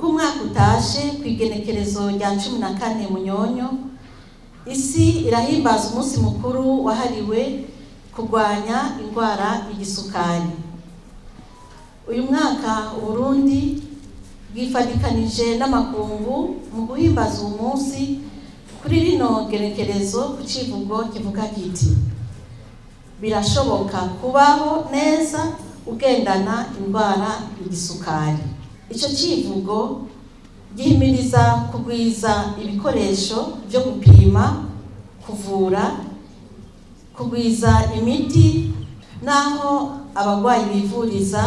Uko umwaka utashe, ku igenekerezo rya 14 Munyonyo, isi irahimbaza umunsi mukuru wahariwe kurwanya indwara y'igisukari. Uyu mwaka Uburundi bwifadikanije n'amakungu mu guhimbaza uwo munsi kuri rino genekerezo ku civugo kivuga kiti: "Birashoboka kubaho neza ugendana indwara y'igisukari." Ico civugo gihimiriza kugwiza ibikoresho vyo gupima, kuvura, kugwiza imiti n'aho abarwayi bivuriza,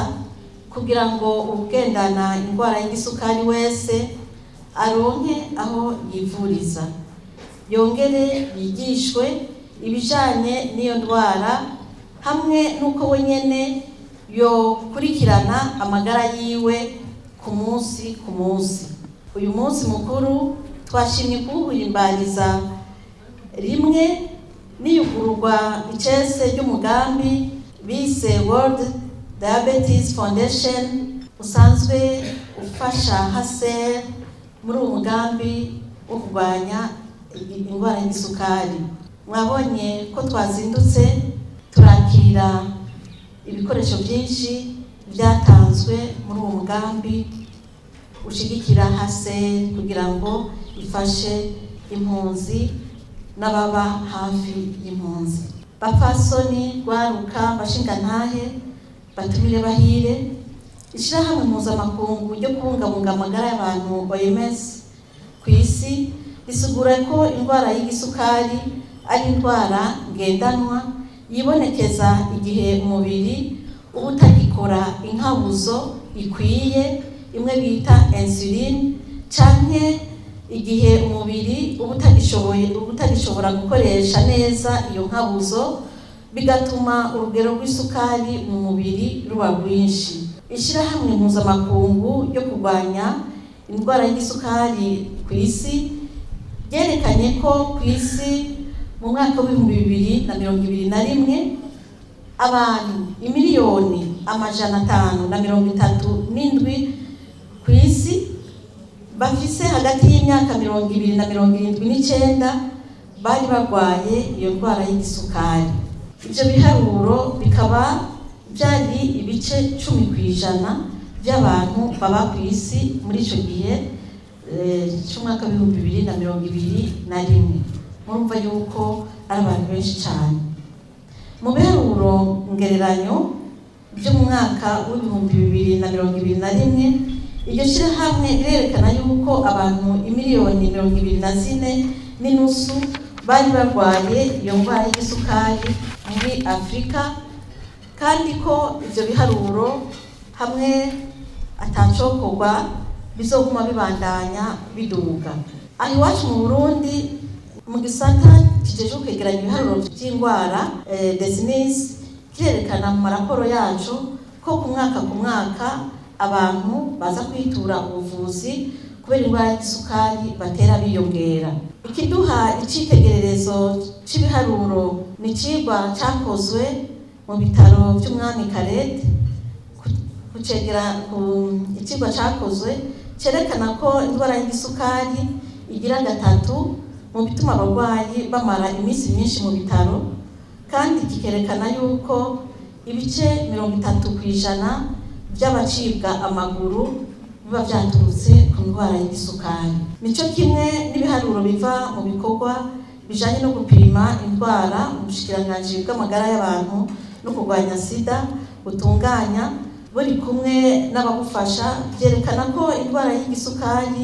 kugira ngo uwugendana indwara y'igisukari wese aronke aho yivuriza, yongere yigishwe ibijanye n'iyo ndwara hamwe n'uko we nyene yokurikirana amagara yiwe ku munsi ku munsi. Uyu munsi mukuru twashimye kuwuhimbariza rimwe n'iyugururwa icese ry'umugambi bise World Diabetes Foundation, usanzwe ufasha HCR muri uwo mugambi wo kurwanya indwara y'igisukari. Mwabonye ko twazindutse turakira ibikoresho byinshi byatanzwe muri uwo mugambi ushigikira HCR kugira ngo ifashe impunzi n'ababa hafi y'impunzi. Bapfasoni, rwaruka, bashingantahe, batumire bahire, ishirahamwe mpuzamakungu ryo kubungabunga amagara y'abantu, OMS, ku isi risigura ko indwara y'igisukari ari indwara ngendanwa yibonekeza igihe umubiri uba utagikora inkabuzo ikwiye, imwe bita insuline, canke igihe umubiri uba utagishoboye, uba utagishobora gukoresha neza iyo nkabuzo, bigatuma urugero rw'isukari mu mubiri ruba rwinshi. Ishirahamwe mpuzamakungu ryo kurwanya indwara y'igisukari ku isi ryerekanye ko ku isi mu mwaka w'2021 abantu imiliyoni 537 ku isi bafise hagati y'imyaka 20 na 79 bari barwaye iyo ndwara y'igisukari. Ivyo biharuro bikaba byari ibice 10% by'abantu baba ku isi muri ico gihe c'umwaka w'2021. Murumva yuko ari abantu benshi cyane. Mu biharuro ngereranyo byo mu mwaka w'2021, iryo shyirahamwe rirerekana yuko abantu imiliyoni 24.5 bari barwaye iyo ndwara y'igisukari muri Afurika, kandi ko ibyo biharuro hamwe atacokorwa bizoguma bibandanya biduga. Aho iwacu mu Burundi, mu gisata kijejwe kwegeranya ibiharuro by'indwara, DESNIS, kirerekana mu maraporo yacu ko ku mwaka ku mwaka abantu baza kwitura ubuvuzi kubera indwara y'igisukari batera biyongera. Ikiduha icitegererezo c'ibiharuro ni icigwa cakozwe mu bitaro vy'umwami Khaled kucegera ku icigwa cakozwe cerekana ko indwara y'igisukari igira gatatu mu bituma abarwayi bamara iminsi myinshi mu bitaro, kandi kikerekana yuko ibice 30% by'abacibwa amaguru biba vyaturutse ku ndwara y'igisukari. Nico kimwe n'ibiharuro biva mu bikorwa bijanye no gupima indwara mu bushikiranganji bw'amagara y'abantu no kurwanya sida butunganya buri kumwe n'abagufasha, byerekana ko indwara y'igisukari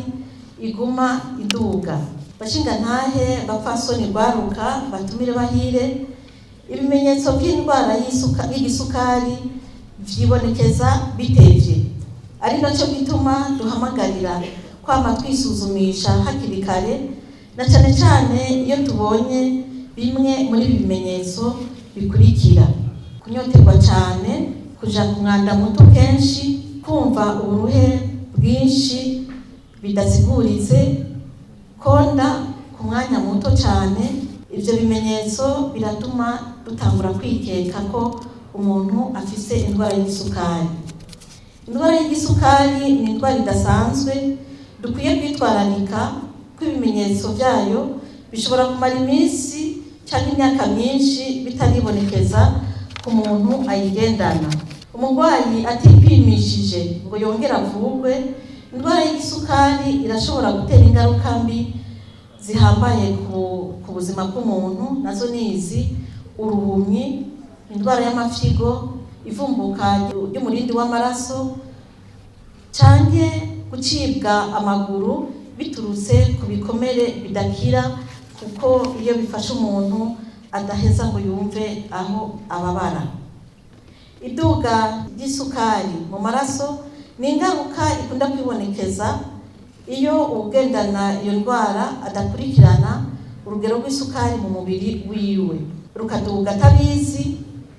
iguma iduga. Bashingantahe, bapfasoni, rwaruka, batumire bahire, ibimenyetso by'indwara y'igisukari vyibonekeza bitevye, ari nacyo gituma duhamagarira kwama twisuzumisha hakiri kare, na cane cane iyo tubonye bimwe muri ibi bimenyetso bikurikira: kunyoterwa cyane, kuja ku mwanda muto kenshi, kumva uburuhe bwinshi bidasiguritse, konda ku mwanya muto cyane. Ibyo bimenyetso biratuma dutangura kwikeka ko umuntu afise indwara y'igisukari. Indwara y'igisukari ni indwara idasanzwe dukwiye kwitwararika ko ibimenyetso byayo bishobora kumara iminsi cyangwa imyaka myinshi bitaribonekeza ku muntu ayigendana. Umurwayi atipimishije ngo yongere avurwe, indwara y'igisukari irashobora gutera ingaruka mbi zihambaye ku buzima bw'umuntu, nazo ni izi: uruhumyi, indwara y'amafyigo, ivumbuka ry'umurindi w'amaraso, canke gucibwa amaguru biturutse ku bikomere bidakira, kuko iyo bifashe umuntu adaheza ngo yumve aho ababara. Iduga ry'isukari mu maraso ni ingaruka ikunda kwibonekeza iyo uwugendana iyo ndwara adakurikirana urugero rw'isukari mu mubiri wiwe, rukaduga atabizi,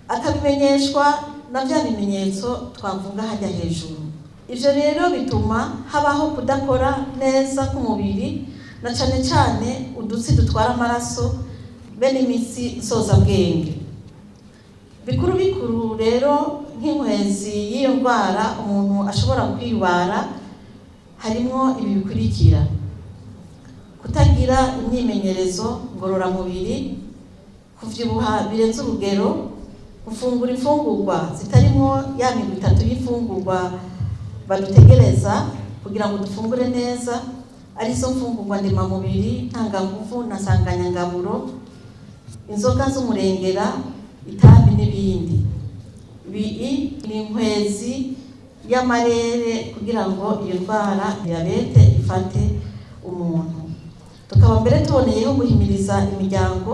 akabimenyeshwa na bya bimenyetso twavuga hajya hejuru. Ivyo rero bituma habaho kudakora neza k'umubiri, na cane cane udutsi dutwara amaraso be n'imitsi nsozabwenge. Bikuru bikuru rero nk'inkwezi y'iyo ndwara umuntu ashobora kwibara harimwo ibi bikurikira: kutagira imyimenyerezo ngororamubiri, kuvyibuha birenze urugero, gufungura imfungurwa zitarimwo ya migwi itatu y'imfungurwa badutegereza kugira ngo dufungure neza, arizo mfungurwa ndemamubiri, ntanganguvu na nsanganyangaburo, inzoga z'umurengera, itabi n'ibindi. Ibi ni inkwezi y'amarere kugira ngo iyo ndwara diyabete ifate umuntu. Tukaba mbere tuboneyeho guhimiriza imiryango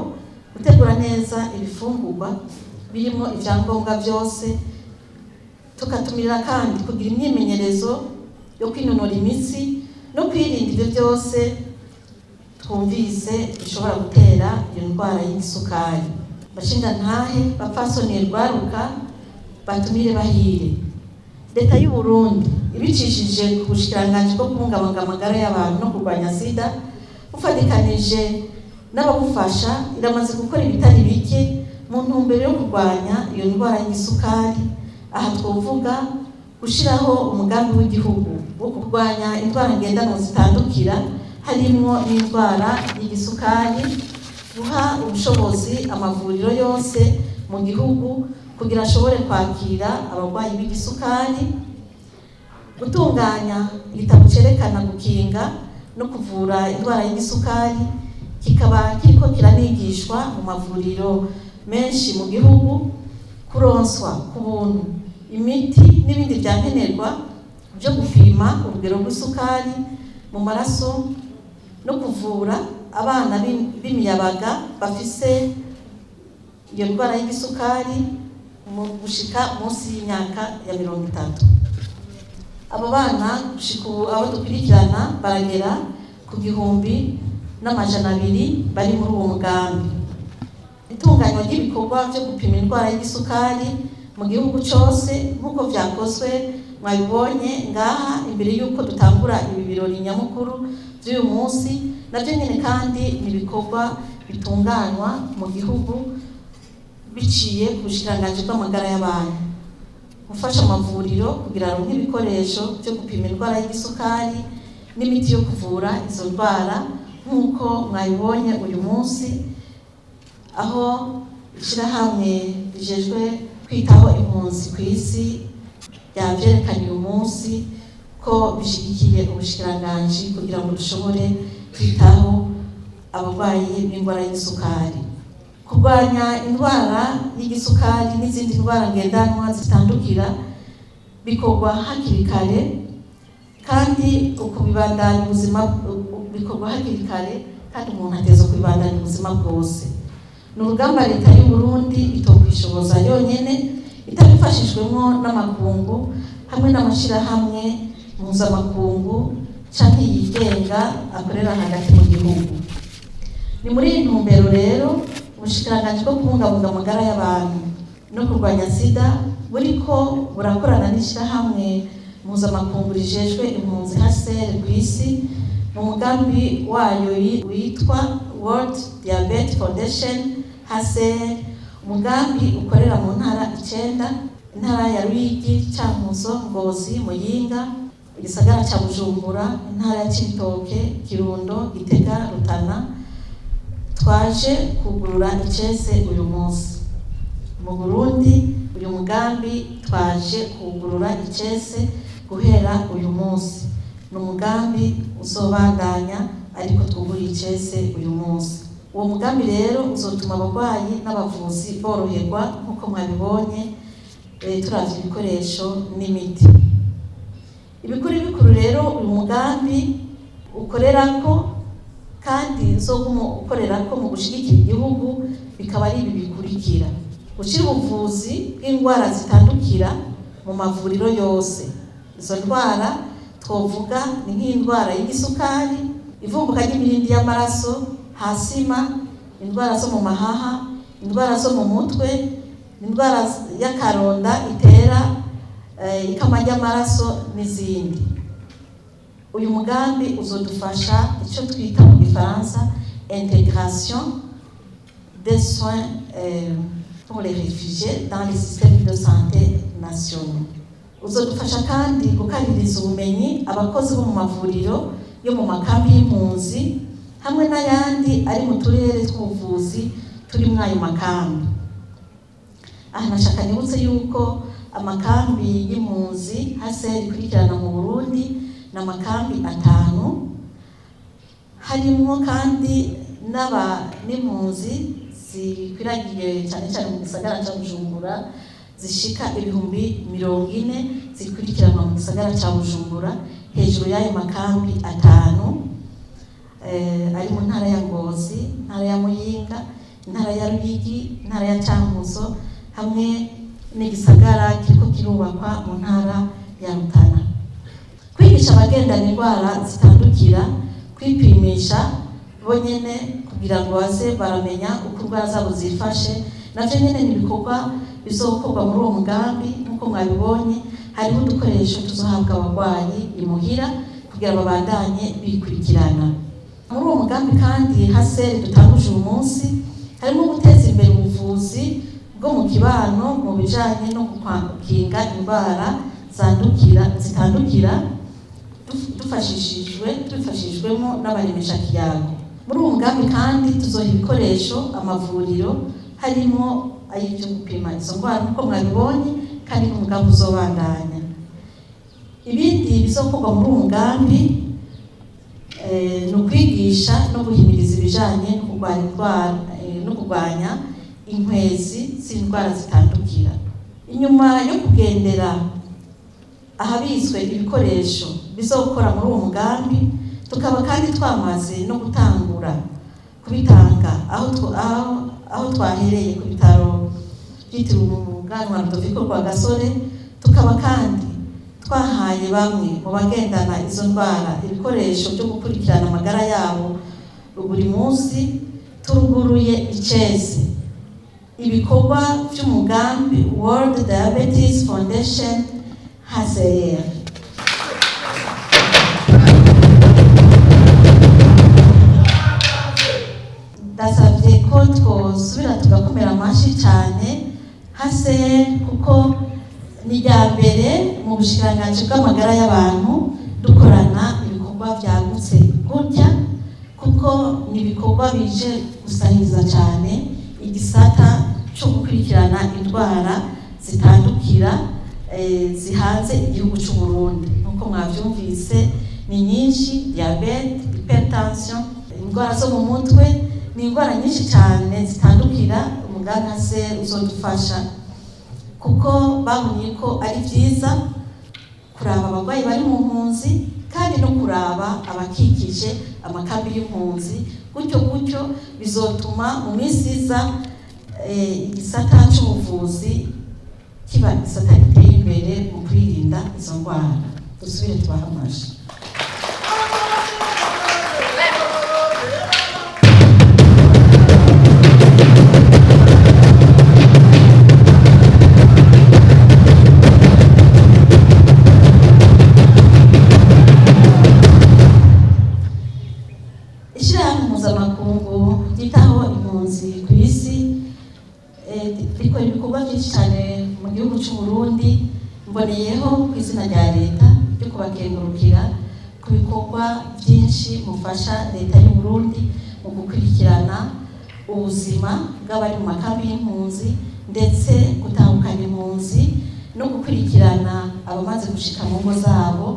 gutegura neza ibifungurwa birimo ibyangombwa byose, tukatumirira kandi kugira imyimenyerezo yo kwinonora imitsi no kwirinda ibyo byose twumvise bishobora gutera iyo ndwara y'igisukari. Bashingantahe, bapfasoni, rwaruka, batumire bahire, Leta y'u Burundi ibicishije ku bushikiranganji bwo kubungabunga amagara y'abantu no kurwanya sida, bufatikanije n'ababufasha, iramaze gukora ibitari bike mu ntumbero yo kurwanya iyo ndwara y'igisukari. Aha twovuga gushyiraho umugambi w'igihugu wo kurwanya indwara ngendanwa zitandukira, harimwo n'indwara y'igisukari, guha ubushobozi amavuriro yose mu gihugu kugira ashobore kwakira abarwayi b'igisukari, gutunganya igitabo cerekana gukinga no kuvura indwara y'igisukari, kikaba kiriko kiranigishwa mu mavuriro menshi mu gihugu, kuronswa ku buntu imiti n'ibindi vyankenerwa byo gupima urugero rw'isukari mu maraso no kuvura abana b'imiyabaga bafise iyo ndwara y'igisukari mu gushika munsi y'imyaka ya 30. Abo bana gushika ubu abo dukurikirana baragera ku 1200 bari muri uwo mugambi. Itunganywa ry'ibikorwa byo gupima indwara y'igisukari mu gihugu cyose nk'uko vyakozwe mwabibonye ngaha imbere y'uko dutangura ibi birori nyamukuru by'uyu munsi, nabyo nyine kandi ni ibikorwa bitunganywa mu gihugu biciye ku bushikiranganji bw'amagara y'abantu, gufasha amavuriro kugira aronke ibikoresho byo gupima indwara y'igisukari n'imiti yo kuvura izo ndwara, nk'uko mwabibonye uyu munsi aho ishirahamwe rijejwe kwitaho impunzi ku isi ryavyerekanye uyu munsi ko bishigikiye ubushikiranganji kugira ngo dushobore kwitaho abarwayi b'indwara y'isukari. Kurwanya indwara y'igisukari n'izindi ndwara ngendanwa zitandukira bikorwa hakiri kare, kandi ukubibandanya ubuzima bikorwa hakiri kare, kandi umuntu ateza kubibandanya ubuzima bwose. Ni urugamba Leta y'u Burundi itokwishoboza yonyene itabifashijwemo n'amakungu hamwe n'amashirahamwe mpuzamakungu canke yigenga akorera hagati mu gihugu. Ni muri iyi ntumbero rero ubushikiranganji bwo kubungabunga amagara y'abantu no kurwanya sida buriko burakorana n'ishirahamwe mpuzamakungu rijejwe impunzi HCR ku isi mu mugambi wayo witwa World Diabetes Foundation HCR, umugambi ukorera mu ntara 9. Intara ya Ruyigi, Cankuzo, Ngozi, Muyinga, igisagara ca Bujumbura, intara ya Cibitoke, Kirundo, Gitega, Rutana. Twaje kugurura icese uyu munsi mu Burundi. Uyu mugambi twaje kugurura icese guhera uyu munsi, ni umugambi uzobandanya, ariko twuguriye icese uyu munsi. Uwo mugambi rero uzotuma abarwayi n'abavuzi boroherwa, nk'uko mwabibonye, turavye ibikoresho n'imiti. Ibikuru bikuru rero uyu mugambi ukorerako kandi uzoguma ukorerako mu gushigikira igihugu bikaba ari ibi bikurikira: gushyira ubuvuzi bw'indwara zitandukira mu mavuriro yose. Izo ndwara twovuga ni nk'indwara y'igisukari, ivumbuka ry'imirindi y'amaraso, hasima, indwara zo mu mahaha, indwara zo mu mutwe, indwara y'akaronda itera ikama ry'amaraso n'izindi. Uyu mugambi uzodufasha icyo twita mu gifaransa intégration des soins pour les réfugiés dans les systèmes de santé nationaux. Uzodufasha kandi gukaririza ubumenyi abakozi bo mu mavuriro yo mu makambi y'impunzi hamwe n'ayandi ari mu turere tw'ubuvuzi turi muri ayo makambi. Aha nashaka nibutse yuko amakambi y'impunzi HCR ikurikirana mu Burundi ni amakambi 5, harimwo kandi n'aba n'impunzi zikwiragiye cyane cyane mu gisagara ca Bujumbura, zishika 40,000 zikurikiranwa mu gisagara ca Bujumbura, hejuru y'ayo makambi 5 ari mu ntara ya Ngozi, intara ya Muyinga, intara ya Ruyigi, intara ya Cankuzo hamwe n'igisagara kiriko kirubakwa mu ntara ya Rutana. Kwigisha abagendana indwara zitandukira kwipimisha bonyene kugira ngo baze baramenya uko indwara zabo zifashe, navyo nyene ni ibikorwa bizokorwa muri uwo mugambi. Nk'uko mwabibonye, hariho udukoresho tuzohabwa abarwayi imuhira kugira babandanye bikurikirana. Muri uwo mugambi kandi HCR dutanguje uyu munsi harimo guteza imbere ubuvuzi bwo mu kibano mu bijanye no gukinga indwara zandukira zitandukira, dufashishijwe tubifashijwemo n'abaremeshakiyago. Muri uwo mugambi kandi tuzoha ibikoresho amavuriro, harimo ay'ibyo gupima izo ndwara, nk'uko mwabibonye, kandi n'umugambi uzobandanya. Ibindi bizokorwa muri uwo mugambi ni ukwigisha no guhimiriza ibijanye no kurwanya indwara, no kurwanya inkwezi z'indwara zitandukira. Inyuma yo kugendera ahabitswe ibikoresho bizokora muri uwo mugambi, tukaba kandi twamaze no gutangura kubitanga aho twahereye ku bitaro byitiriwe Umuganwa Rudoviko Rwagasore, tukaba kandi twahaye bamwe mu bagendana izo ndwara ibikoresho byo gukurikirana amagara yabo buri munsi, turuguruye icese ibikorwa by'umugambi World Diabetes Foundation HCR. Ndasabye ko twosubira tugakomera amashyi cyane HCR, kuko ni irya mbere mu bushikiranganji bw'amagara y'abantu dukorana ibikorwa byagutse gutya, kuko ni ibikorwa bije gusahiriza cyane igisata cyo gukurikirana indwara zitandukira zihanze igihugu cy'u Burundi. Nk'uko mwavyumvise, ni nyinshi: diabète, hypertension, indwara zo mu mutwe, ni indwara nyinshi cyane zitandukira. Umugambi HCR uzodufasha kuko babonye ko ari byiza kuraba abarwayi bari mu mpunzi kandi no kuraba abakikije amakambi y'impunzi. Gutyo gutyo bizotuma mu minsi iza igisata c'ubuvuzi kiba igisata giteye imbere mu kwirinda izo ndwara. Dusubire tubahe amashi. Ishyirahamwe mpuzamakungu ryitaho impunzi ku isi rikora ibikorwa byinshi cyane mu gihugu cy'u Burundi. Mboneyeho ku izina rya leta ryo kubakengurukira ku bikorwa byinshi mufasha leta y'u Burundi mu gukurikirana ubuzima bw'abari mu makambi y'impunzi, ndetse gutahukana impunzi no gukurikirana abamaze gushika mu ngo zabo.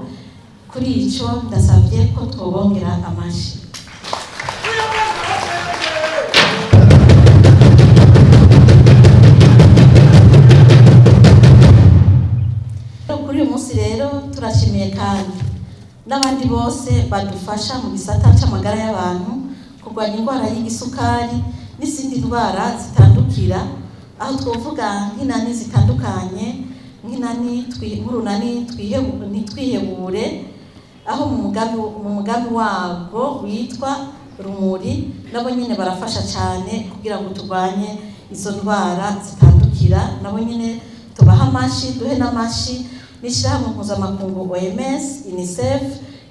Kuri ico ndasabye ko twobongera amashi. Kuri uyu munsi rero turashimiye kandi n'abandi bose badufasha mu gisata c'amagara y'abantu kurwanya indwara y'igisukari n'izindi ndwara zitandukira, aho twovuga nk'inani zitandukanye, nk'inani nk'urunani ntitwihebure, aho mu mugambi wabwo witwa Rumuri, nabo nyine barafasha cyane kugira ngo turwanye izo ndwara zitandukira. Nabo nyine tubaha amashi, duhe n'amashi n'ishyirahamwe mpuzamakungu OMS, UNICEF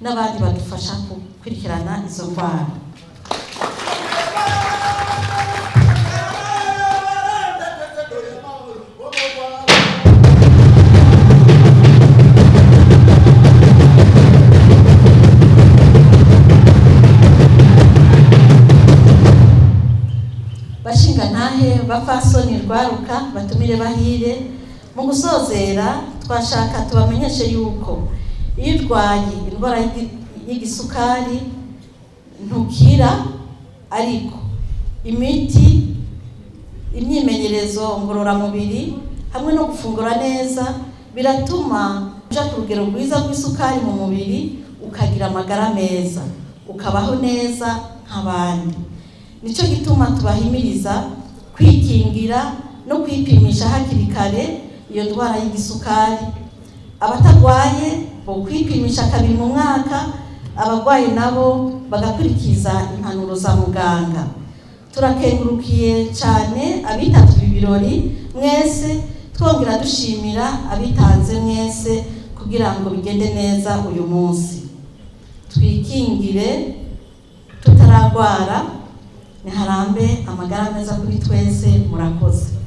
n'abandi badufasha gukurikirana izo ndwara. Bashingantahe, bapfasoni, rwaruka, batumire bahire, mu gusozera twashaka tubamenyeshe yuko iyo urwaye indwara y'igisukari ntukira, ariko imiti, imyimenyerezo ngororamubiri hamwe no gufungura neza biratuma uja ku rugero rwiza rw'isukari mu mubiri, ukagira amagara meza, ukabaho neza nk'abandi. Nicyo gituma tubahimiriza kwikingira no kwipimisha hakiri kare iyo ndwara y'igisukari. Abatagwaye bo kwipimisha kabiri mu mwaka, abarwayi nabo bagakurikiza impanuro za muganga. Turakengurukiye cyane abitabye ibi birori mwese, twongera dushimira abitanze mwese kugira ngo bigende neza uyu munsi. Twikingire tutaragwara, niharambe amagara meza kuri twese. Murakoze.